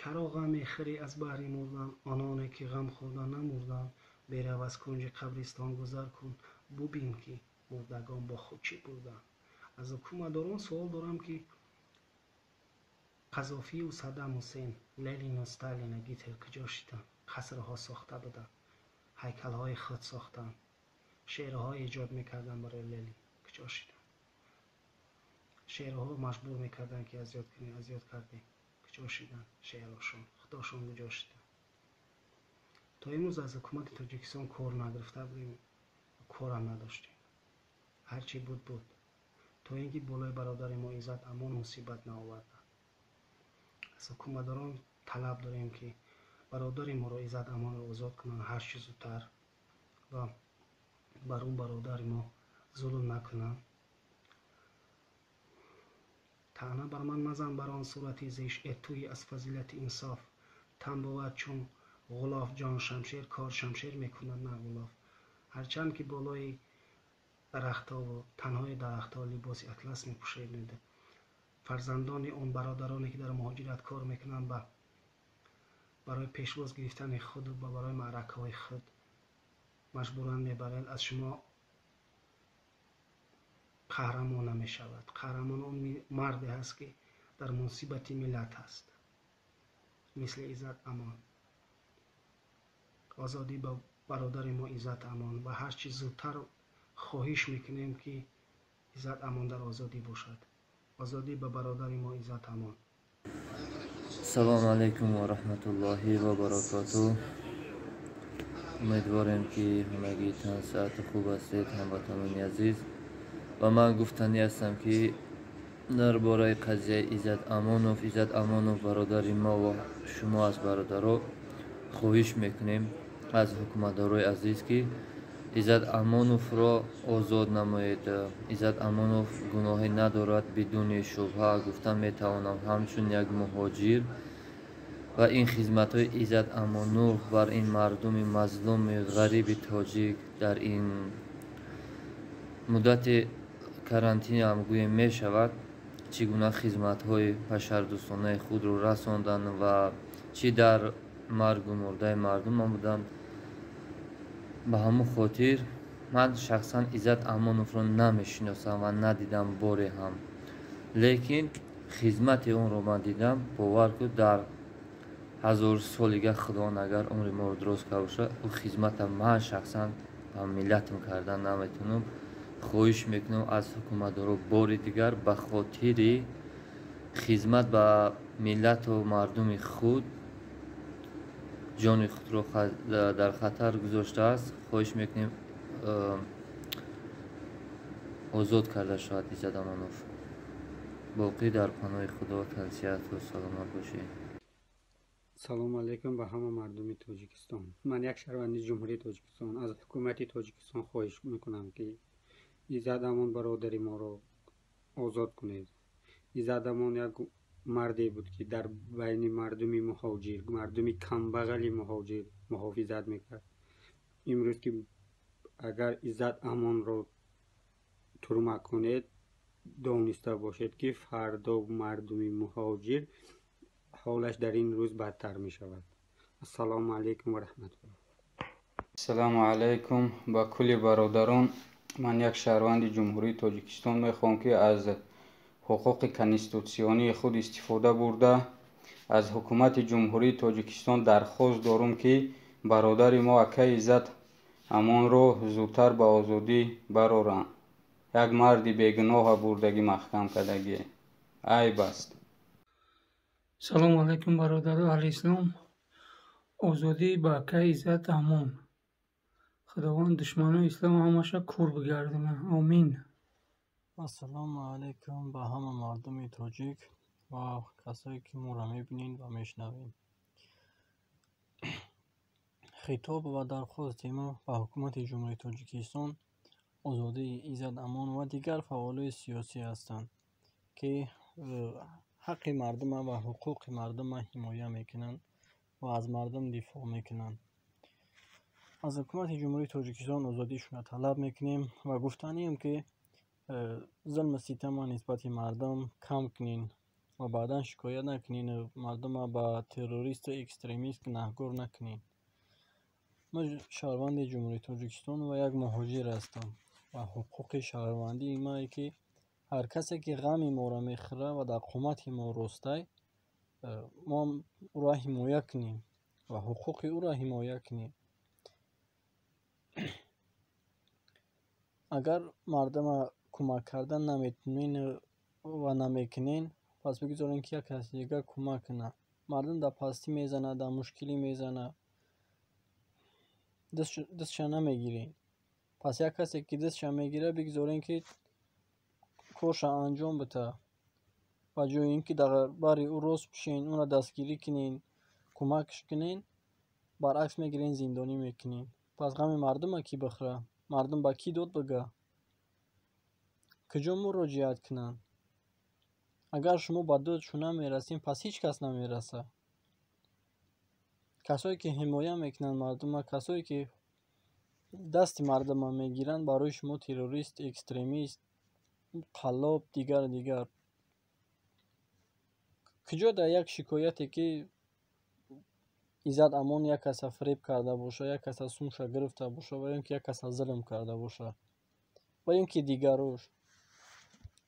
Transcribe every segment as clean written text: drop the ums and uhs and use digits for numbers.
Чаро ғам мехӯрӣ аз баҳри мурдан? Ононе ки ғам хӯрда намурданд. Берав аз кунҷи қабристон гузар кун, бубин ки мурдагон бо худ чӣ бурданд. Аз ҳукуматдорон суол дорам, ки Қазофию Саддам Ҳусейн, Ленину Сталину Гитлер куҷо шиданд? Қасрҳо сохта буданд, ҳайкалҳои худ сохтанд, шеърҳо эҷод мекарданд барои Ленин. Куҷо шиданд? Шеърҳо маҷбур мекарданд, ки аз ёд кунӣ, аз ёд кардем. Куҷо шиданд шеърҳошон? Худошон куҷо шиданд? То имрӯз аз ҳукумати Тоҷикистон кор нагирифта будем, корам надоштем. Ҳарчи буд буд, то ин ки болои бародари мо Иззат Амон мусибат наоварданд. Аз ҳукуматдорон талаб дорем, ки бародари моро Иззат Амонро озод кунанд ҳарчи зудтар ва бар он бародари мо зулм накунанд. Таъна бар ман мазан бар он сурати зишт, э туи аз фазилати инсоф. Тан бовад чун ғулоф ҷон шамшер, кор шамшер мекунад на ғулоф. Ҳарчанд ки болои дарахтову танҳои дарахтҳо либоси атлас мепӯшед, фарзандони он бародароне ки дар муҳоҷират кор мекунанд, ба барои пешвоз гирифтани худ ва барои маъракаҳои худ маҷбуран мебаранд. Аз шумо қаҳрамон намешавад. Қаҳрамон он марде ҳаст, ки дар муносибати миллат ҳаст, мисли Иззат Амон. Озодӣ ба бародари мо Иззат Амон ва ҳарчи зудтар хоҳиш мекунем, ки Иззат Амон дар озодӣ бошад. Озодӣ ба бародари мо Иззат Амон. Салому алайкум ва раҳматуллоҳи ва баракоту. Умедворем, ки ҳамагӣ тансиҳату хуб ҳастед, ҳамватанони азиз. Ва ман гуфтанӣ ҳастам, ки дар бораи қазияи Иззат Амонов. Иззат Амонов бародари мо ва шумо аст, бародаро. Хоҳиш мекунем аз ҳукуматдорои азиз, ки Иззат Амоновро озод намоед. Иззат Амонов гуноҳе надорад, бидуни шубҳа гуфта метавонам, ҳамчун як муҳоҷир. Ва ин хизматҳои Иззат Амонов бар ин мардуми мазлуми ғариби тоҷик дар ин муддати карантинам гӯем мешавад, чӣ гуна хизматҳои башардӯстонаи худро расонданд ва чӣ дар маргу мурдаи мардум омаданд. Ба ҳамон хотир ман шахсан Иззат Амоновро намешиносам ва надидам боре ҳам, лекин хизмати онро ман дидам. Бовар кун, дар ҳазор солига Худованд агар умри моро дуроз карда бошад, ӯ хизмата ман шахсан ба миллатам кардан наметавонам. Хоҳиш мекунам аз ҳукуматдоро бори дигар ба хотири хизмат ба миллату мардуми худ ҷони худро дар хатар гузоштааст. Хоҳиш мекунем, озод карда шавад Иззат Амонов. Боқӣ дар паноҳи Худо, тансиҳату саломат бошед. Салому алайкум ба ҳама мардуми Тоҷикистон. Ман як шаҳрванди Ҷумҳурии Тоҷикистон аз ҳукумати Тоҷикистон хоҳиш мекунам, ки Иззат Амон бародари моро озод кунед. Иззат Амон як марде буд, ки дар байни мардуми муҳоҷир, мардуми камбағали муҳоҷир муҳофизат мекард. Имрӯз ки агар Иззат Амонро турма кунед, дониста бошед, ки фардо мардуми муҳоҷир ҳолаш дар ин рӯз бадтар мешавад. Ассалому алайкум ва раҳматуллоҳ. Ассалому алайкум ба кулли бародарон. Ман як шаҳрванди Ҷумҳурии Тоҷикистон мехоҳам, ки аз ҳуқуқи конститутсионии худ истифода бурда, аз ҳукумати Ҷумҳурии Тоҷикистон дархост дорум, ки бародари мо акаи Иззат Амонро зудтар ба озодӣ бароранд. Як марди бегуноҳа бурдагӣ маҳкам кардагӣ, айб аст. Салому алайкум, бародару аҳли ислом. Озодӣ ба акаи Иззат Амон. Худованд душманои ислом ҳамаша кур бигардонад, омин. Ассалому алайкум ба ҳама мардуми тоҷик ва касое, ки моро мебинед ва мешунавед. Хитоб ва дархости мо ба ҳукумати Ҷумҳурии Тоҷикистон озодии Иззат Амон ва дигар фаъолои сиёсӣ ҳастанд, ки ҳаққи мардума ва ҳуқуқи мардума ҳимоя мекунанд ва аз мардум дифоъ мекунанд. Аз ҳукумати Ҷумҳурии Тоҷикистон озодишонро талаб мекунем ва гуфтанием, ки зулму ситама нисбати мардум кам кунен. Ва баъдан шикоят накунен, мардума ба террористу экстремист гунаҳгор накунен. Ман шаҳрванди Ҷумҳурии Тоҷикистон ва як муҳоҷир ҳастам ва ҳуқуқи шаҳрвандии мае, ки ҳар касе, ки ғами моро мехӯрад ва дар қомати мо ростай, мо ӯро ҳимоя кунем ва ҳуқуқи ӯро ҳимоя кунем. Агар мардума кӯмак кардан наметунен ва намекунен, пас бигзорен, ки як каси дигар кӯмак кунад. Мардум дар пастӣ мезанад, дар мушкилӣ мезанад, дастша намегирен. Пас як касе, ки дастша мегирад, бигзорен, ки корша анҷом бита. Ба ҷои ин ки дар бари ӯ рост бишен, ӯро дастгирӣ кунен, кӯмакш кунен, баръакс мегирен, зиндонӣ мекунен. Пас ғами мардума кӣ бихӯрад? Мардум ба кӣ дод бигӯ? Куҷо муроҷиат кунанд? Агар шумо ба додшон намерасем, пас ҳеҷ кас намерасад. Касое, ки ҳимоя мекунанд мардума, касое, ки дасти мардума мегиранд, барои шумо террорист, экстремист, қаллоб, дигару дигар. Куҷо дар як шикояте, ки Иззат Амон як каса фиреб карда боша, як каса сумша гирифта боша ва ё ин ки як каса зулм карда боша ва ё ин ки дигарош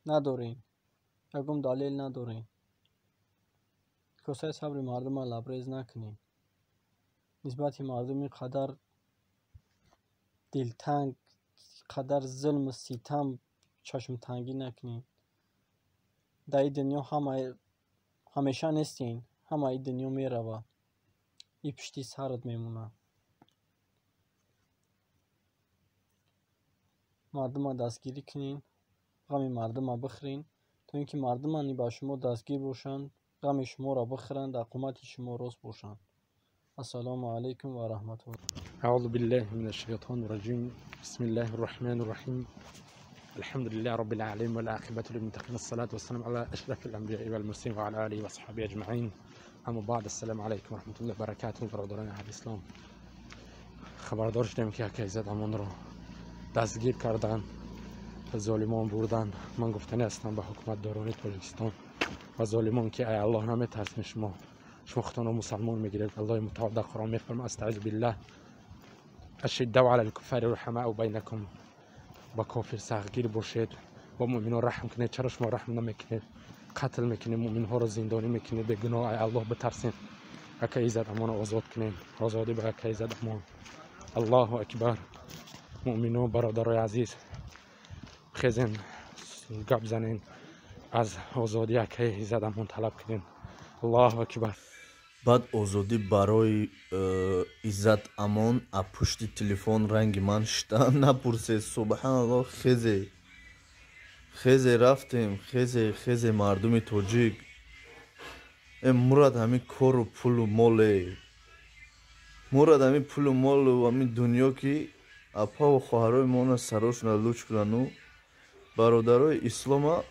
надорем, ягон далел надорем. Косаи сабри мардума лабрез накунем. Нисбати мардум ин қадар дилтанг, қадар зулму ситам чашмтангӣ накунем. Дар ин дунё ҳамеша нестем, ҳама ин дунё меравад, и пушти сарат мемонад. Мардума дастгирӣ кунен, ғами мардума бихӯрен, то ин ки мардума ба шумо дастгир бошанд, ғами шуморо бихӯранд, дар қомати шумо рост бошанд. Ассалому алайкум ва раҳматуллоҳ. أعوذ بالله من الشيطان الرجيم. بسم الله الرحمن الرحيم. الحمد لله رب العالمين والعاقبة للمتقين، الصلاة والسلام على أشرف الأنبياء والمرسلين وعلى آله وصحبه أجمعين. أما بعد، السلام عليكم ورحمة الله وبركاته. برادران أهل الإسلام، خبردار شدیم که اکه عزت امان رو دستگیر کردن و ظالمان بردن. من گفتنی هستم به حکومت داران تاجیکستان و ظالمان که ای الله نمیترسین، شما خودتان رو مسلمان میگیرید. الله متعال در قرآن میفرماید: استعذ بالله، اشداء علی الکفار رحماء بینکم. با کافر سختگیر باشید، با مؤمنان رحم کنید. چرا شما رحم نمیکنید؟ قتل میکنید مؤمن ها رو، زندانی میکنید به گناه. ای الله بترسین، اکه عزت امان آزاد کنید. آزادی به اکه عزت امان. الله اکبر. مؤمنان، برادرای عزیز، خیزین گپ زنین، از آزادی اکه عزت امان طلب کنین. الله اکبر. Баъд озодӣ барои Иззат Амон а пушти телефон ранги ман шита напурсед. Субҳаналлоҳ. Хезе, хезе, рафтем, хезе, хезе, мардуми тоҷик. Э мурад ҳамин кору пулу моле, мурад ҳамин пулу молу ҳамин дунё, ки апаву хоҳарои мона сарошона луч кунану бародарои ислома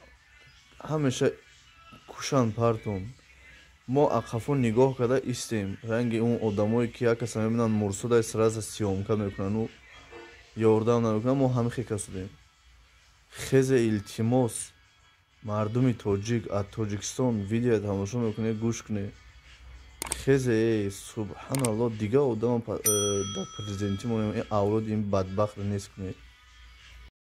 ҳамеша кушанд партон. Мо ақафо нигоҳ карда истем, ранги он одамое, ки як каса мебинанд мурсудай, сразу съёмка мекунану ёрдам намекунанд. Мо ҳамин хел касудем. Хезе, илтимос, мардуми тоҷик, аз Тоҷикистон видео тамошо мекунед, гӯш кунед. Хезе, эй субҳаналлоҳ, дигар одама дар президентӣ монем, ин авлоди ин бадбахтро нест кунед.